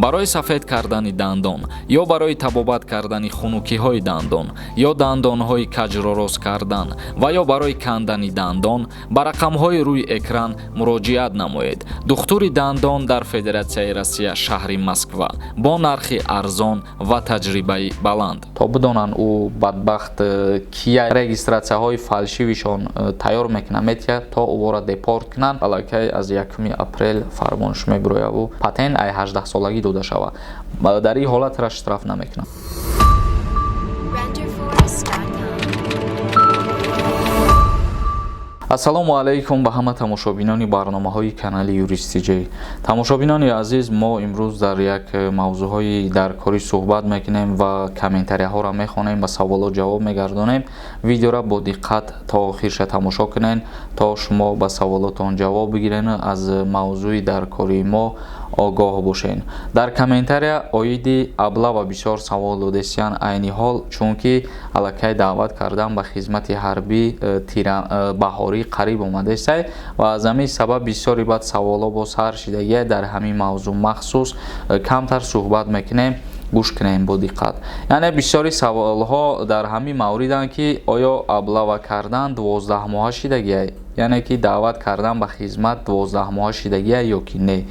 Барои сафед кардани дандон ё барои табобат кардани хунукиҳои дандон ё дандонҳои каҷро рост кардан ва ё барои кандани дандон ба рақамҳои рӯи экран муроҷиат намоед. Духтури дандон дар Федератсияи Россия, шаҳри Москва, бо нархи арзон ва таҷрибаи баланд. То бидонанд, ӯ бадбахт кия, регистратсияҳои фальшивишон тайёр мекунанд, метиҳад, то ӯро депорт кунанд. Аллакай аз 1 апрел фармонш мебирояву патент ай 18-солагӣ дода шавад. Дар ин ҳолат ра штраф намекунанд. Renderforest.com. Ассалому алайкум ба ҳама тамошобинони барномаҳои канали Юрист Тиҷей. Тамошобинони азиз, мо имрӯз дар як мавзӯъҳои даркорӣ суҳбат мекунем ва комментарияҳоро мехонем, ба саволот ҷавоб мегардонем. Видеоро бо диққат то охирша тамошо кунед, то шумо ба саволотон ҷавоб бигиред, аз мавзӯи даркории мо огоҳ бошед. Дар комментария оиди облава бисёр савол додестиян айни ҳол, чунки аллакай даъват кардан ба хизмати ҳарбӣ баҳорӣ қариб омадестай ва аз ҳамин сабаб бисёри баъд саволҳо боз сар шидагия. Дар ҳамин мавзӯъ махсус камтар суҳбат мекунем, гӯш кунем бо диққат. Яъне бисёри саволҳо дар ҳамин мавриданд, ки оё облава кардан 12 моҳа шидагия, яъне ки даъват кардан ба хизмат 12 моҳа шидагия ё ки не,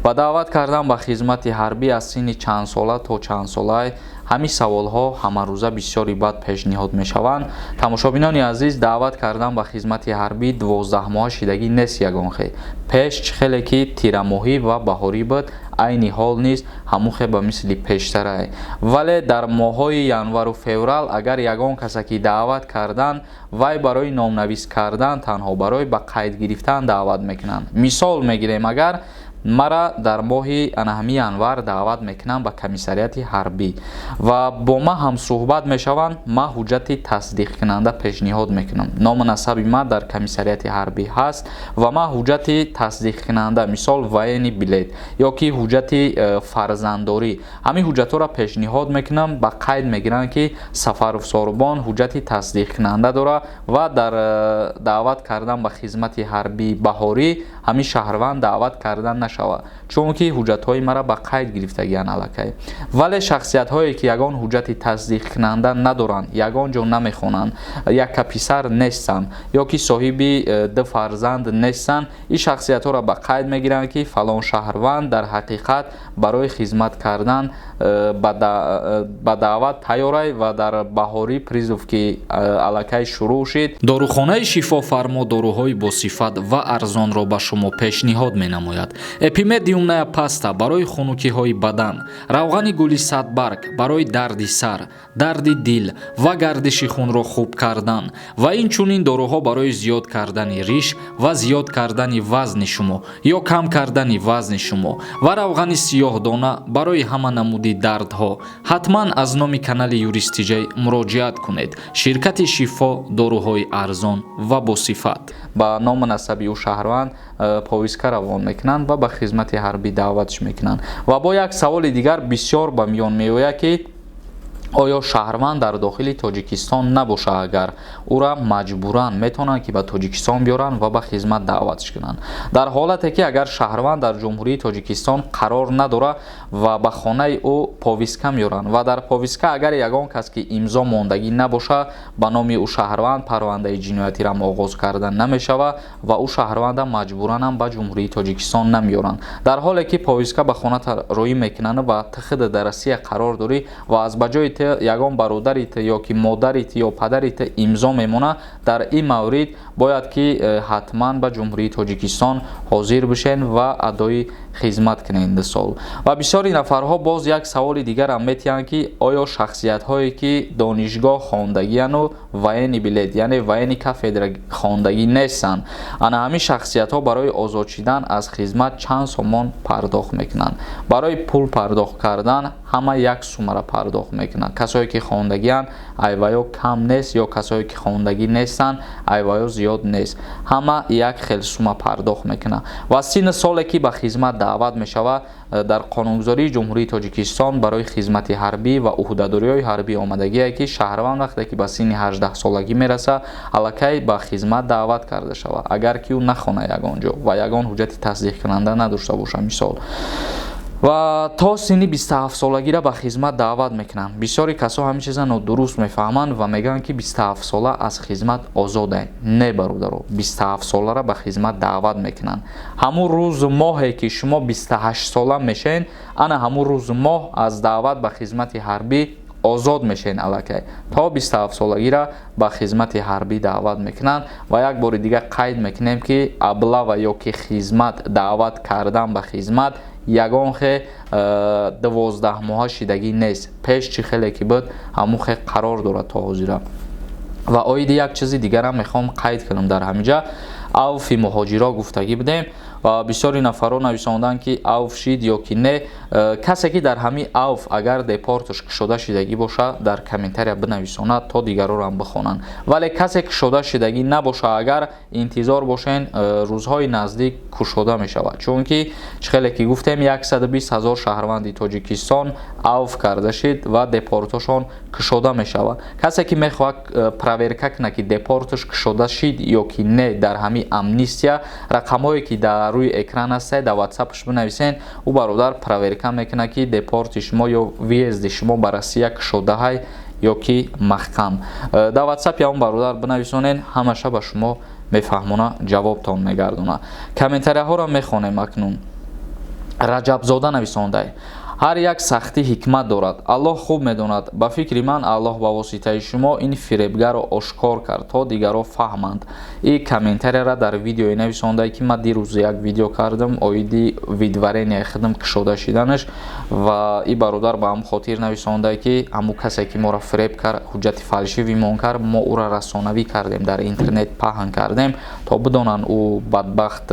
ва даъват кардан ба хизмати ҳарбӣ аз синни чанд сола то чанд сола. Ҳамин саволҳо ҳамарӯза бисёри бад пешниҳод мешаванд. Тамошобинони азиз, даъват кардан ба хизмати ҳарбӣ 12 моҳа шидагӣ нест ягон хел. Пеш чӣ хеле ки тирамоҳӣ ва баҳорӣ буд, айни ҳол низ ҳамун хел ба мисли пештарае, вале дар моҳҳои январу феврал агар ягон касе ки даъват кардан, вай барои номнавис кардан, танҳо барои ба қайд гирифтан даъват мекунанд. Мисол мегирем, агар мара дар моҳи анаҳами январ даъват мекунанд ба комиссариати ҳарбӣ ва бо ман ҳамсӯҳбат мешаванд, ман ҳуҷҷати тасдиқкунанда пешниҳод мекунам. Ному насаби ман дар комиссариати ҳарбӣ ҳаст ва ман ҳуҷҷати тасдиқкунанда, мисол, военный билет ё ки ҳуҷҷати фарзанддорӣ, ҳамин ҳуҷҷатҳоро пешниҳод мекунам. Ба қайд мегиранд, ки Сафаров Сорубон ҳуҷҷати тасдиқкунанда дорад ва дар даъват кардан ба хизмати ҳарбии баҳорӣ ҳамин шаҳрванд даъват кардан нашавад, чунки ҳуҷҷатҳои мара ба қайд гирифтагианд аллакай. Вале шахсиятҳое ки ягон ҳуҷҷати тасдиқкунанда надоранд, ягон ҷо намехонанд, якка писар нестанд ё ки соҳиби ду фарзанд нестанд, ин шахсиятҳоро ба қайд мегиранд, ки фалон шаҳрванд дар ҳақиқат барои хизмат кардан ба даъват тайёрай ва дар баҳорӣ призыв ки аллакай шурӯъ шид. Дорухонаи Шифофармо доруҳои босифат ва арзонро ба шумо пешниҳод менамояд. Эпимедиумная паста барои хунукиҳои бадан, равғани гули садбарг барои дарди сар, дарди дил ва гардиши хунро хуб кардан ва инчунин доруҳо барои зиёд кардани риш ва зиёд кардани вазни шумо ё кам кардани вазни шумо ва равғани сиёҳдона барои ҳама намуди дардҳо. Ҳатман аз номи канали Юрист Тиҷай муроҷиат кунед. Ширкати Шифо, доруҳои арзон ва босифат. Ба ному насаби ӯ шаҳрванд повестка равон мекунанд ва ба хизмати ҳарбӣ даъватш мекунанд. Ва бо як саволи дигар бисёр ба миён меояд, ки оё шаҳрванд дар дохили Тоҷикистон набошад, агар ӯра маҷбуран метавонанд ки ба Тоҷикистон биёранд ва ба хизмат даъватш кунанд? Дар ҳолате ки агар шаҳрванд дар Ҷумҳурии Тоҷикистон қарор надорад ва ба хонаи ӯ повестка меёранд ва дар повестка агар ягон кас ки имзо мондагӣ набошад, ба номи ӯ шаҳрванд парвандаи ҷиноятиам оғоз карда намешавад ва ӯ шаҳрванда маҷбуранам ба Ҷумҳурии Тоҷикистон намеёранд. Дар ҳоле ки повестка ба хона роӣ мекунанд ва ту худ дар Россия қарор дорӣ ва аз ба ҷои ту ягон бародари ту ё ки модари ту ё падари ту имзо мемонад, дар ин маврид бояд ки ҳатман ба Ҷумҳурии Тоҷикистон ҳозир бишен ва адои хизмат кунед 2 сол. Ва бисёри нафарҳо боз як саволи дигарам метиҳанд, ки оё шахсиятҳое ки донишгоҳ хондагияну военный билет, яъне военный кафедра хондагӣ нестанд, ана ҳамин шахсиятҳо барои озод шудан аз хизмат чанд сомон пардохт мекунанд? Барои пул пардохт кардан ҳама як суммаро пардохт мекунанд. Касое ки хондагианд, айваё кам нест, ё касое ки хондагӣ нестанд, айваё зиёд нест, ҳама як хел сумма пардохт мекунанд. Ва синни соле ки ба хизмат даъват мешавад, дар қонунгузории Ҷумҳурии Тоҷикистон барои хизмати ҳарбӣ ва ӯҳдадориҳои ҳарбӣ омадагие, ки шаҳрванд вақте ки ба синни 18-солагӣ мерасад, аллакай ба хизмат даъват карда шавад, агар ки ӯ нахона ягон ҷо ва ягон ҳуҷҷати тасдиқкунанда надошта бошад. Мисол. Ва то синни 27-солагиро ба хизмат даъват мекунанд. Бисёри касо ҳамин чиза нодуруст мефаҳманд ва мегӯянд, ки 27 сола аз хизмат озоданд. Не, бародаро, 27 солара ба хизмат даъват мекунанд. Ҳамун рӯзу моҳе ки шумо 28 сола мешавед, ана ҳамун рӯзу моҳ аз даъват ба хизмати ҳарбӣ озод мешавед. Аллакай то 27 солагира ба хизмати ҳарбӣ даъват мекунанд. Ва як бори дигар қайд мекунем, ки облава ё ки хизмат даъват кардан ба хизмат ягон хе 12 моҳа шидагӣ нест. Пеш чӣ хеле ки буд, ҳамун хе қарор дорад то ҳозира. Ва оиди як чизи дигарам мехоҳам қайд кунам дар ҳаминҷа. Авфи муҳоҷиро гуфтагӣ будем ва бисёри нафарҳо нависонданд, ки авф шид ё ки не. Касе ки дар ҳамин авф агар депорташ кушода шидагӣ боша, дар комментария бинависонад, то дигарорам бихонанд. Вале касе кушода шидагӣ набоша, агар интизор бошен, рӯзҳои наздик кушода мешавад, чунки чӣ хеле ки гуфтем, 120 ҳазор шаҳрванди Тоҷикистон авф карда шид ва депорташон кушода мешавад. Касе ки мехоҳад проверка кунад, ки депорташ кушода шид ё ки не дар ҳамин амнистия, рақамҳое ки дар рӯи экран ҳастед, дар ватсапш бинависен, ӯ бародар проверка мекунад, ки депорти шумо ё въезди шумо ба Россия кушодаҳай ё ки маҳкам. Дар ватсапи ҳамон бародар бинависонен, ҳамаша ба шумо мефаҳмона, ҷавобтон мегардона. Комментарияҳоро мехонем акнун. Раҷабзода нависондай: «Ҳар як сахтӣ ҳикмат дорад, Аллоҳ хуб медонад. Ба фикри ман, Аллоҳ ба воситаи шумо ин фиребгарро ошкор кард, то дигарро фаҳманд». И комментарияра дар видеое нависондае, ки ман дирӯз як видео кардам оиди выдворения худам кушода шиданаш. Ва и бародар ба ҳамн хотир нависондае, ки ҳамун касе ки моро фиреб кард, ҳуҷҷати фальшивый мон кард, мо ӯро расонавӣ кардем, дар интернет паҳн кардем, то бидонанд ӯ бадбахт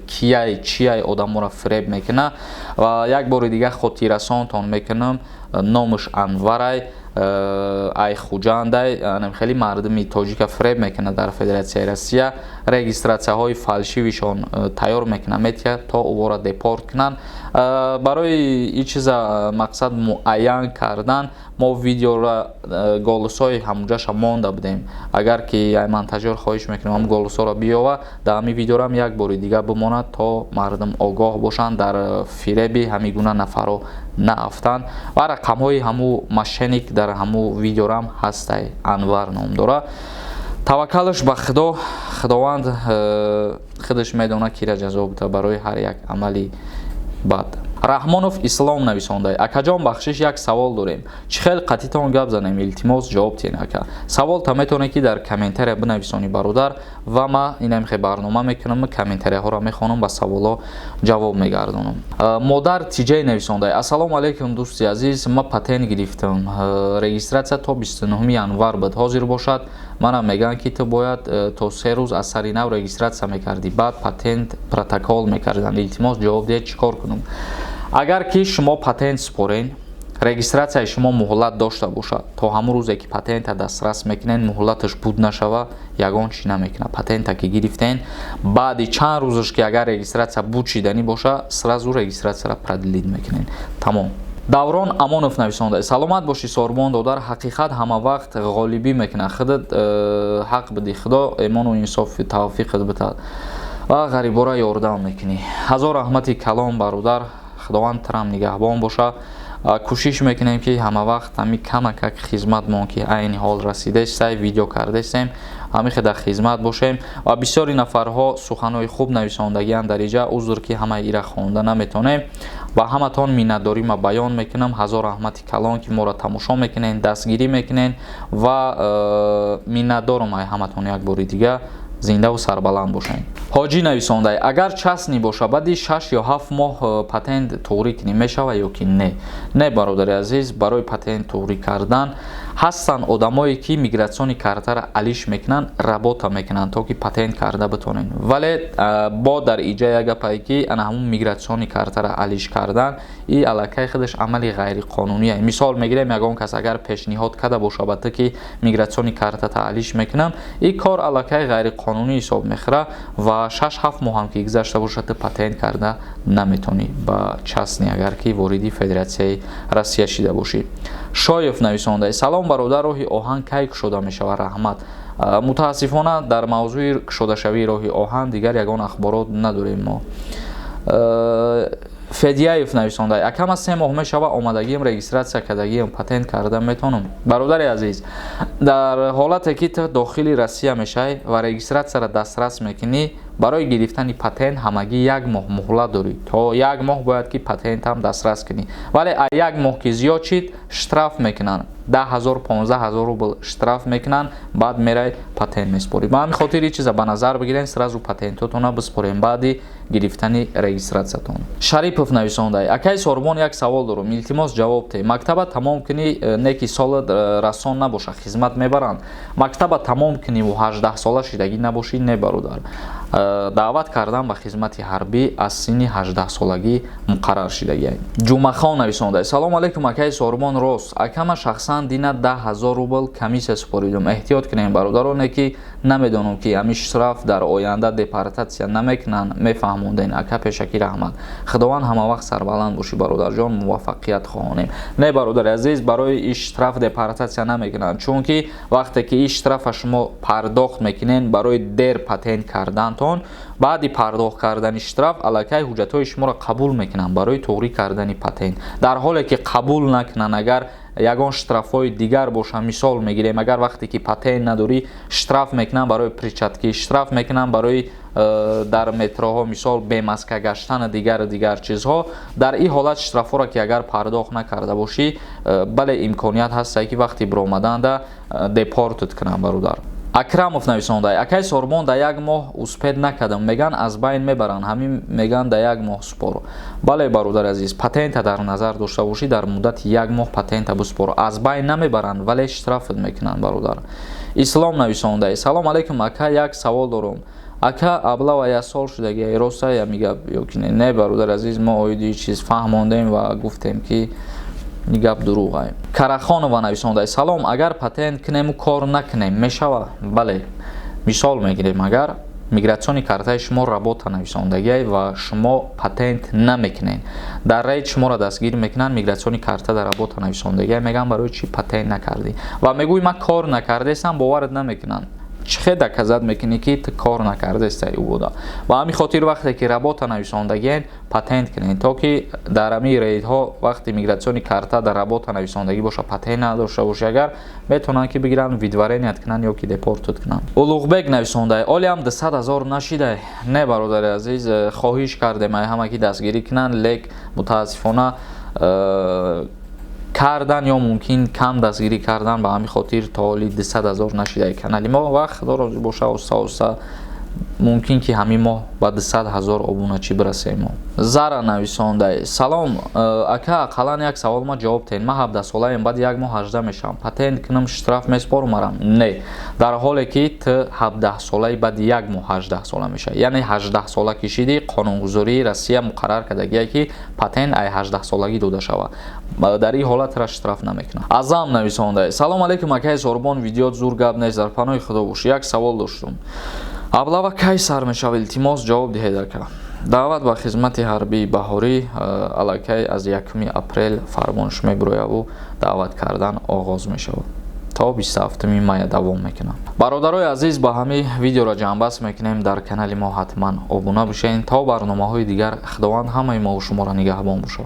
кияй, чияй, одаморо фиреб мекунад. Ва як бори дигар хотиррасонтон мекунам: номаш Анварай, ай Хуҷандай, хеле мардуми тоҷика фиреб мекунад. Дар Федератсияи Россия регистратсияҳои фальшивишон тайёр мекунад, метиҳад, то ӯро депорт кунанд. Барои ин чиза мақсад муайян кардан мо видеора, голосҳои ҳамуҷаша монда будем. Агар ки монтажёр, хоҳиш мекунем, ҳам голосҳоро биёва, дар ҳамин видеорам як бори дигар бимонад, то мардум огоҳ бошанд, дар фиреби ҳамин гуна нафарҳо наафтанд. Ва рақамҳои ҳамун мошенник дар ҳамун видеорам ҳастай, Анвар ном дорад. Таваккалаш ба Худо, Худованд худаш медонад, кира ҷазо бита барои ҳар як амали бад. Раҳмонов Ислом нависонда: «Акаҷон, бахшиш, як савол дорем. Чӣ хел қатитон гап занем? Илтимос, ҷавоб диҳен, ака». Саволта метавонед, ки дар комментария бинависонӣ, бародар, ва ма инамхе барнома мекунам, комментарияҳоро мехонам, ба саволҳо ҷавоб мегардонам. Модар Тиҷай нависонда: «Ассалому алайкум, дӯсти азиз. Ма патент гирифтам, регистратсия то 29 январ буд. Ҳозир бошад, манам мегӯянд, ки ту бояд то 3 рӯз аз сари нав регистратсия мекардӣ, баъд патент протокол мекарданд. Илтимос, ҷавоб диҳед, чӣ кор кунам?» Агар ки шумо патент супорен, регистратсияи шумо муҳлат дошта бошад, то ҳамон рӯзе ки патента дастрас мекунед, муҳлаташ буд нашава, ягон чӣ намекунад. Патента ки гирифтен, баъди чанд рӯзаш ки агар регистратсия буд шиданӣ боша, сразу регистратсияро продлить мекунед, тамом. Даврон Амонов нависонда: «Саломат бошӣ, Сорбон додар. Ҳақиқат ҳама вақт ғолибӣ мекунад. Худат ҳақ бидӣ, Худо эмону инсоф тавфиқат бидиҳад ва ғарибора ёрдам мекунӣ». Ҳазор раҳмати калон, бародар, Худованд трам нигаҳбон боша. Кӯшиш мекунем, ки ҳама вақт ҳами камакак хизматмон, ки айни ҳол расидаестай, видео кардаистем, ҳамихе дар хизмат бошем. Ва бисёри нафарҳо суханҳои хуб нависондагианд дар иҷа. Узр, ки ҳамаи ира хонда наметонем. Ба ҳаматон миннатдорӣ ма баён мекунам. Ҳазор раҳмати калон, ки моро тамошо мекунед, дастгирӣ мекунед, ва миннатдорам ай ҳаматон. Як бори дига зиндаву сарбаланд бошед. Ҳоҷӣ нависондай: «Агар частный боша, баъди 6 ё 7 моҳ патент туғрӣ кунӣ, мешава ё ки не?» Не, бародари азиз, барои патент туғрӣ кардан ҳастанд одамое, ки миграционный картаро алиш мекунанд, работа мекунанд, то ки патент карда битонед. Вале бо дар иҷа як гапае, ки ана ҳамун миграционный картаро алиш кардан и аллакай худаш амали ғайриқонуние. Мисол мегирем, ягон кас агар пешниҳод карда боша ба ту, ки миграционный картата алиш мекунам, и кор аллакай ғайриқонунӣ ҳисоб мехӯрад ва 6-7 моҳ ҳам ки гузашта бошад, ту патент карда наметонӣ ба частный, агар ки вориди Федератсияи Россия шида бошӣ. Шоев нависонда: «Салом, бародар, роҳи оҳан кай кушода мешавад? Раҳмат». Мутаассифона, дар мавзӯи кушодашавии роҳи оҳан дигар ягон ахборот надорем мо. Федяев нависонда: акама, 3 моҳ мешава омадагиам, регистрация кардагиам, патент карда метавонам? Бародари азиз, дар ҳолате ки ту дохили Россия мешавӣ ва регистрация ро дастрас мекунӣ, барои гирифтани патент ҳамагӣ як моҳ муҳлат дорӣ. То як моҳ бояд ки патентам дастрас кунӣ, вале як моҳ ки зиёд шид, штраф мекунанд, 10 000, 15 000 рубл штраф мекунанд, баъд мерай патент месупорӣ. Ба ҳамин хотир ин чиза ба назар бигирен, сразу патентотона биспорем баъди гирифтани регистрация тон. Шарипов нависонда: акай Сорбон, як савол дорам, илтимос, ҷавоб те. Мактаба тамом кунӣ, не ки солат расон набоша, хизмат мебаранд? Мактаба тамом куниву 18-сола шидагӣ набошӣ, не, бародар. Даъват кардан ба хизмати ҳарбӣ аз синни 18-солагӣ муқаррар шидагиа. Ҷумъахон нависонда: салому алайкум, акаи Сорбон, рост акама шахсан дина 10 000 рубл комиссия супоридум. Эҳтиёт кунем, бародароне ки намедонам, ки ҳамин штраф дар оянда депортация намекунанд, мефаҳмонден, ака, пешакӣ раҳмат. Худованд ҳама вақт сарбаланд бошӣ, бародарҷон, муваффақият хоҳонем. Не, бародари азиз, барои ин штраф депортация намекунанд, чунки вақте ки ин штрафа шумо пардохт мекунед барои дер патент кардантон, баъди пардохт кардани штраф аллакай ҳуҷҷатҳои шуморо қабул мекунанд барои туғрӣ кардани патент. Дар ҳоле ки қабул накунанд, агар ягон штрафҳои дигар боша, мисол мегирем, агар вақте ки патент надорӣ, штраф мекунанд барои перчатки, штраф мекунанд барои дар метроҳо, мисол, бе маска гаштану дигару дигар чизҳо. Дар ин ҳолат штрафҳоро ки агар пардохт накарда бошӣ, бале, имконият ҳаста, ки вақти биромаданда депорт ат кунанд, бародар. Акрамов нависонда: акай Сорбон, да як моҳ успеть накардам, меган аз байн мебаранд, ҳамин меган да як моҳ супор. Бале, бародари азиз, патента дар назар дошта бошӣ, дар муддати як моҳ патента биспор, аз байн намебаранд, вале штраф ат мекунанд, бародар. Ислом нависонда: салом алейкум, ака, як савол дорам. Ака, облава як сол шудагия, роста ами гап ё ки не? Не, бародари азиз, мо оиди чиз фаҳмондем ва гуфтем, ки ин гап дурӯғ. Карахонова нависонда: салом, агар патент кунему кор накунем, мешава? Бале, мисол мегирем, агар миграционный картаи шумо работа нависондагиай ва шумо патент намекунед, дар рейд шуморо дастгир мекунанд, миграционный карта дар работа нависондагиай, мегӯянд, барои чӣ патент накардӣ? Ва мегӯй, ман кор накардаестам, боварат намекунанд. Чӣ хел доказать мекунӣ, ки ту кор накардаестай ӯ буда? Ба ҳамин хотир вақте ки работа нависондагиен, патент кунед, то ки дар ҳамин рейдҳо вақте миграционный карта дар работа нависондагӣ боша, патент надошта бошӣ, агар метавонанд ки бигиранд, выдворение ят кунанд ё ки депорт ат кунанд. Улуғбек нависонда: олиам 200 000 нашидай? Не, бародари азиз, хоҳиш кардем ай ҳама ки дастгирӣ кунанд, лек мутаассифона кардан ё мумкин кам дастгирӣ кардан, ба ҳамин хотир то ҳоли 200 000 нашидаи канали мо. Ва худо розӣ боша, оста оста мумкин ки ҳамин моҳ ба 200 000 обуначӣ бирасем мо. Зара нависонда: салом, ака, ақаллан як савол ма ҷавоб тен. Ман 17-солаем, баъди як моҳ 18 мешавам, патент кунам, штраф месупорумарам? Не, дар ҳоле ки ту 17-солаи, баъди як моҳ 18-сола мешавӣ, яъне 18-сола ки шидӣ, қонунгузории Россия муқаррар кардагие, ки патент ай 18-солагӣ дода шавад. Дар ин ҳолат тра штраф намекунад. Азам нависонда: салом алейкум, акаи Сорбон, видеот зур, гап нест, дар паноҳи худо бош. Як савол доштум: облава кай сар мешавад? Илтимос, ҷавоб диҳед, ака. Даъват ба хизмати ҳарбии баҳорӣ аллакай аз 1 апрел фармонш мебирояву даъват кардан оғоз мешавад, то 27 мая давом мекунад. Бародарои азиз, ба ҳамин видеоро ҷамъбаст мекунем. Дар канали мо ҳатман обуна бошед. То барномаҳои дигар, Худованд ҳамаи мову шуморо нигаҳбон бошад.